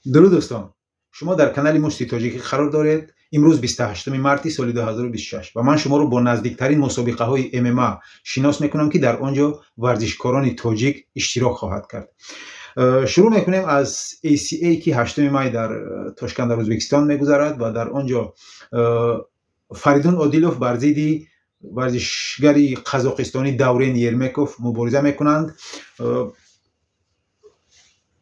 Дуруд, дӯстон! Шумо дар канали Мушти Тоҷикӣ қарор доред. Имрӯз 28 марти соли 2026 ва ман шуморо бо наздиктарин мусобиқаҳои ММА шинос мекунам, ки дар он ҷо варзишкорони тоҷик иштирок хоҳад кард. Шурӯъ мекунем аз ACA, ки 8 май дар Тошканд, дар Ӯзбекистон мегузарад ва дар он ҷо Фаридун Одилов бар зидди варзишгари қазоқистонӣ Даврен Ермеков мубориза мекунанд.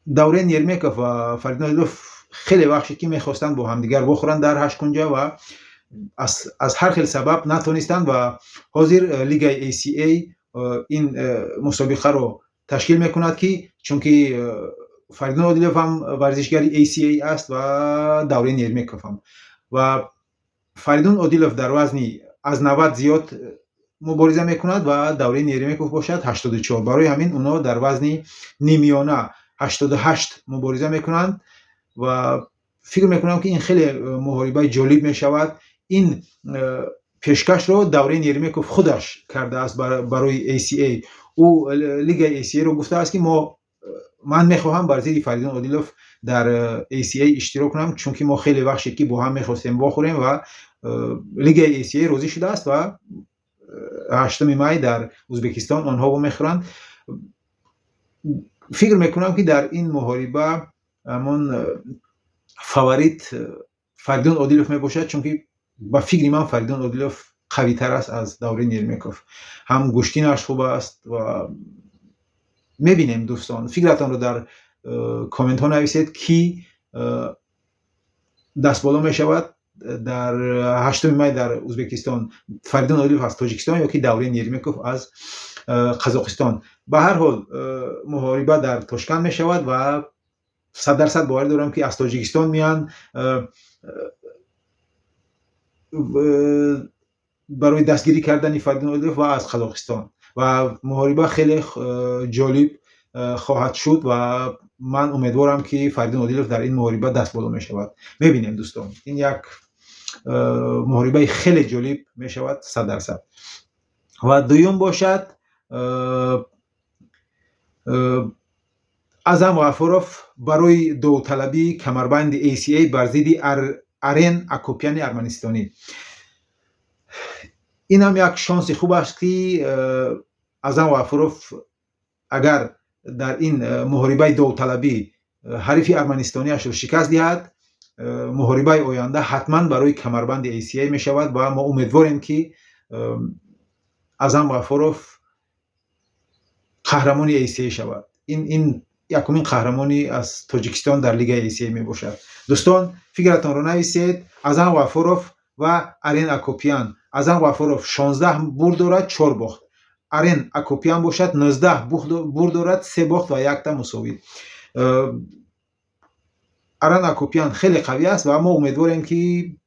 Даврен Ермеков ва Фаридун Одилов хеле вақт шуд, ки мехостанд бо ҳамдигар вохӯранд дар ҳашткунҷа ва аз ҳар хел сабаб натонистанд ва ҳозир лигаи ACA ин мусобиқаро ташкил мекунад, ки чунки Фаридун Одилов ҳам варзишгари ACA аст ва Даврен Ермеков ҳам. Ва Фаридун Одилов дар вазни аз 90 зиёд мубориза мекунад ва Даврен Ермеков бошад 84. Барои ҳамин онҳо дар вазни нимиёна, 88, мубориза мекунанд ва фикр мекунам, ки ин хеле муҳорибаи ҷолиб мешавад. Ин пешкашро Даврен Ермеков худаш кардааст барои ACA. Ӯ лигаи ACA-ро гуфтааст, ки ман мехоҳам бар зидди Фаридун Одилов дар ACA иштирок кунам, чунки мо хеле вақт шуд, ки бо ҳам мехостем вохӯрем. Ва лигаи ACA розӣ шудааст ва 8 май дар Ӯзбекистон онҳо вомехӯранд. Фикр мекунам, ки дар ин муҳориба ҳамон фаворит Фаридун Одилов мебошад, чунки ба фикри ман Фаридун Одилов қавитар аст аз Даврен Ермеков, ҳам гӯштинаш хуб аст. Ва мебинем, дӯстон, фикратонро дар комментҳо нависед, ки дастболо мешавад дар 8 май дар Ӯзбекистон: Фаридун Одилов аз Тоҷикистон ё ки Даврен Ермеков аз Қазоқистон. Ба ҳар ҳол, муҳориба дар Тошканд мешавад ва 100% боварӣ дорам, ки аз Тоҷикистон меянд барои дастгирӣ кардани Фаридун Одилов ва аз Қазоқистон ва муҳориба хеле ҷолиб хоҳад шуд ва ман умедворам, ки Фаридун Одилов дар ин муҳориба даст боло мешавад. Мебинем, дӯстон, ин як муҳорибаи хеле ҷолиб мешавад 100%. Ва дуюм бошад, Азам Ғафуров барои довталабии камарбанди ACA бар зидди Арен Акопяни арманистонӣ. Ин ҳам як шонси хуб аст, ки Азам Ғафуров агар дар ин муҳорибаи довталабӣ ҳарифи арманистониашро шикаст диҳад, муҳорибаи оянда ҳатман барои камарбанди ACA мешавад ва мо умедворем, ки Азам Ғафуров қаҳрамони ACA шавад. Ин якумин қаҳрамони аз Тоҷикистон дар лигаи ACA мебошад. Дӯстон, фикратонро нависед. Азам Ғафуров ва Арен Акопян. Азам Ғафуров 16 бурд дорад, чор бохт. Арен Акопян бошад, 19 бурд дорад, се бохт ва якта мусовӣ. Арен Акопян хеле қавӣ аст ва мо умедворем, ки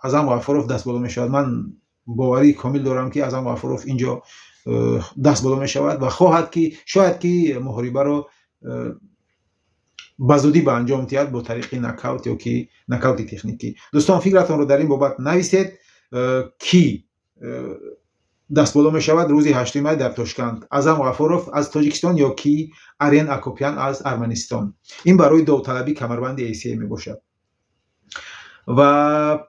Азам Ғафуров даст боло мешавад. Ман боварии комил дорам, ки Азам Ғафуров инҷо даст боло мешавад ва хоҳад ки шояд ки муҳорибаро ба зудӣ ба анҷом диҳад бо тариқи нокаут ё ки нокаути техникӣ. Дӯстон, фикратонро дар ин бобат нависед, ки дастболо мешавад рӯзи 8 май дар Тошканд: Азам Ғафуров аз Тоҷикистон ё ки Арен Акопян аз Арманистон. Ин барои довталабии камарбанди ACA мебошад. Ва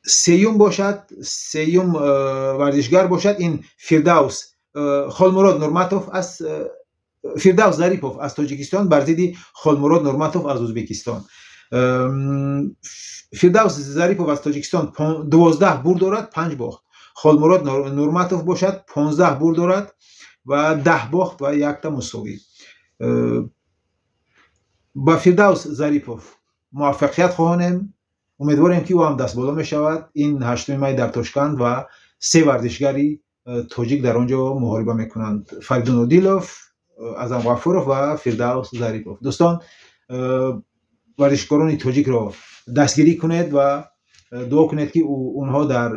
сеюм варзишгар бошад, ин Фирдавс Холмурод Нурматов аз Фирдавс Зарипов аз Тоҷикистон бар зидди Холмурод Нурматов аз Ӯзбекистон. Фирдавс Зарипов аз Тоҷикистон 12 бурд дорад, панҷ бохт. Холмурод Нурматов бошад, 15 бурд дорад ва 10 бохт ва якта мусовӣ. Ба Фирдавс Зарипов муваффақият хоҳонем, умедворем, ки ӯ ҳам дастболо мешавад. Ин 8 май дар Тошканд ва се варзишгари тоҷик дар он ҷо муҳориба мекунанд: Фаридун Одилов, Азам Ғафуров ва Фирдавс Зарипов. Дӯстон, варзишкорони тоҷикро дастгирӣ кунед ва дуо кунед, ки онҳо дар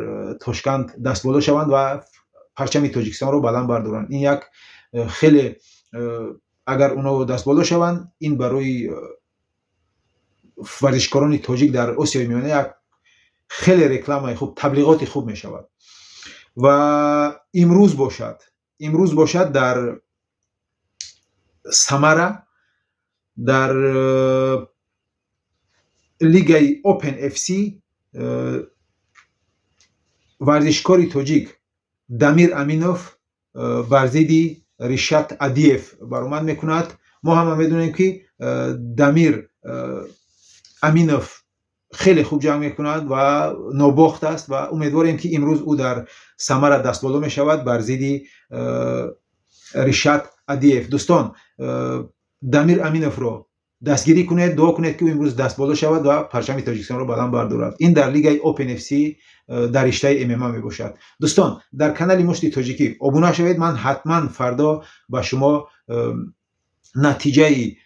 Тошканд дастболо шаванд ва парчами Тоҷикистонро баланд бардоранд. Ин як хеле, агар онҳо дастболо шаванд, ин барои варзишкорони тоҷик дар Осиёи Миёна як хеле рекламаи хуб, таблиғоти хуб мешавад. Ва имрӯз бошад, дар Самара Дар лигаи Open FC варзишкори тоҷик Дамир Аминов бар зидди Ришат Адиев баромад мекунад. Мо ҳама медонем, ки Дамир Аминов хеле хуб ҷанг мекунад ва нобохт аст ва умедворем, ки имрӯз ӯ дар Самара дастболо мешавад бар зидди Ришат Адиев. Дӯстон, Дамир Аминовро дастгирӣ кунед, дуо кунед, ки ӯ имрӯз дастболо шавад ва парчами Тоҷикистонро баланд бардорад. Ин дар лигаи Open FC дар риштаи ММА мебошад. Дӯстон, дар канали Мушти Тоҷикӣ обуна шавед. Ман ҳатман фардо ба шумо натиҷаи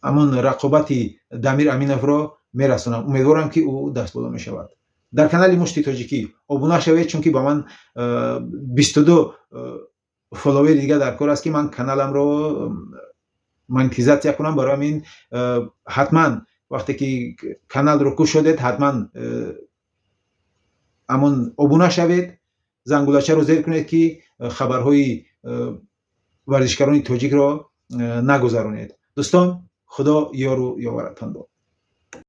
ҳамон рақобати Дамир Аминовро мерасонам. Умедворам, ки ӯ дастболо мешавад. Дар канали Мушти Тоҷикӣ обуна шавед, чунки ба ман 22 фолловери дига дар кор аст, ки ман каналамро монетизатсия кунам. Барои ҳамин ҳатман вақте ки каналро кушодед, ҳатман ҳамон обуна шавед, зангулачаро зер кунед, ки хабарҳои варзишгарони тоҷикро нагузаронед. Дӯстон, Худо ёру ёваратон бод.